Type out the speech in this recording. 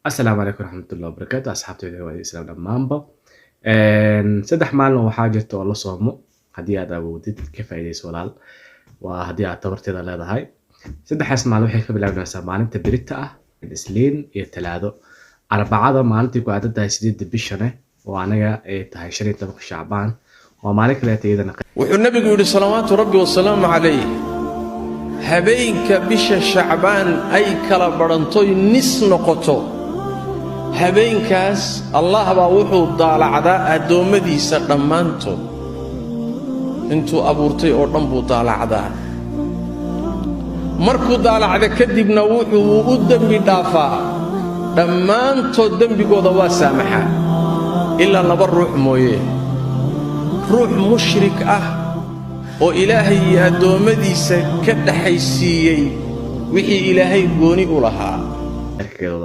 Asalaamu calaykum waraxmatullahi wabarakaatu, asxaabtayda waa islaam dhammaanba. 3 maalin waxaa jirta oo la soomo. Haddii aad awoodid, ka faa'iidayso walaal, waa haddii aad tabarteeda leedahay. 3daas maalin waxay ka bilaabmaysaa maalinta berita ah, Isliin iyo Talaado. Arbacada maalintii ku aadan tahay 8da bishane oo anaga ay tahay 15ka Shacbaan, waa maalin kaleeta iyadana. Wuxuu Nebigu yidhi, salawaatu Rabbi wasalaamu calayh, habeenka bisha Shacbaan ay kala badhantoy nis noqoto, habeenkaas Allah baa wuxuu daalacdaa addoommadiisa dhammaantood. Intuu abuurtay oo dhan buu daalacdaa. Markuu daalacda kadibna wuxuu u dembi dhaafaa dhammaantood, dembigooda waa saamaxaa, ilaa laba ruux mooye: ruux mushrik ah oo Ilaahay iyo addoommadiisa ka dhaxaysiiyey wixii Ilaahay gooni u lahaa. Erkeeda.